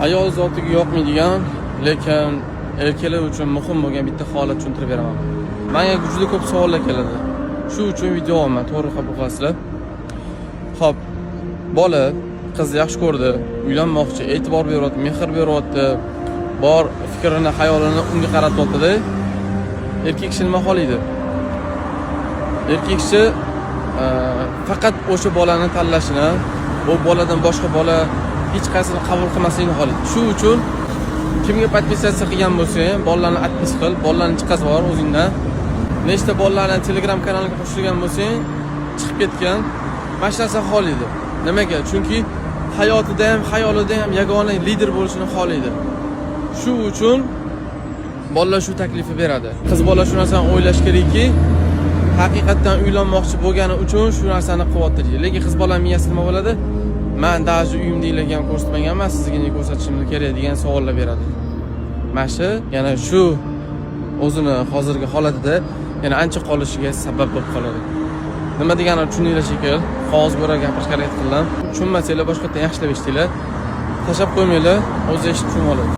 Ayol zotiga yoqmaydigan, lekin erkaklar uchun muhim bo'lgan bitta holat tushuntirib beraman. Menga juda ko'p savollar keladi. Shu uchun video olaman, to'g'ri qabul qilasizlar. Xo'p, bola qizni yaxshi ko'rdi, uylanmoqchi, e'tibor beryapti, mehr beryapti, bor fikrini, xayolini unga qaratyapti-da. Erkak kishi nima xohlaydi? Erkak kishi faqat o'sha bolani tanlashini, bu boladan boshqa bola hech qaysini qabul qilmasligini xohlaydi. Shu uchun kimga подписаться qilgan bo'lsang, bolalarni отпись qil, bolalarni chiqazib yubor o'zingdan. Nechta bolalarni Telegram kanaliga qo'shilgan bo'lsang, chiqib ketgan. Mana shu narsani xohlaydi. Nimaga? Chunki hayotida ham, xayolida ham yagona lider bo'lishini xohlaydi. Shu uchun bolalar shu taklifni beradi. Qiz bola shu narsani o'ylash kerakki, haqiqatdan uylanmoqchi bo'lgani uchun shu narsani qilyapti deydi. Lekin qiz bola miyasida nima bo'ladi? "Man даже uyimdagilarga ham ko'rsatmaganman, sizga nega ko'rsatishim kerak?" degan savollar beradi. Mana shu yana shu o'zini hozirgi holatida yana ancha qolishiga sabab bo'lib qoladi. Nima deganimni tushundinglar shekilli. Qog'oz bo'ra gapirishga harakat qildim. Tushunmasanglar, boshqatdan yaxshilab eshitinglar. Tashlab qo'ymanglar, o'zi eshitib tushunib oladi.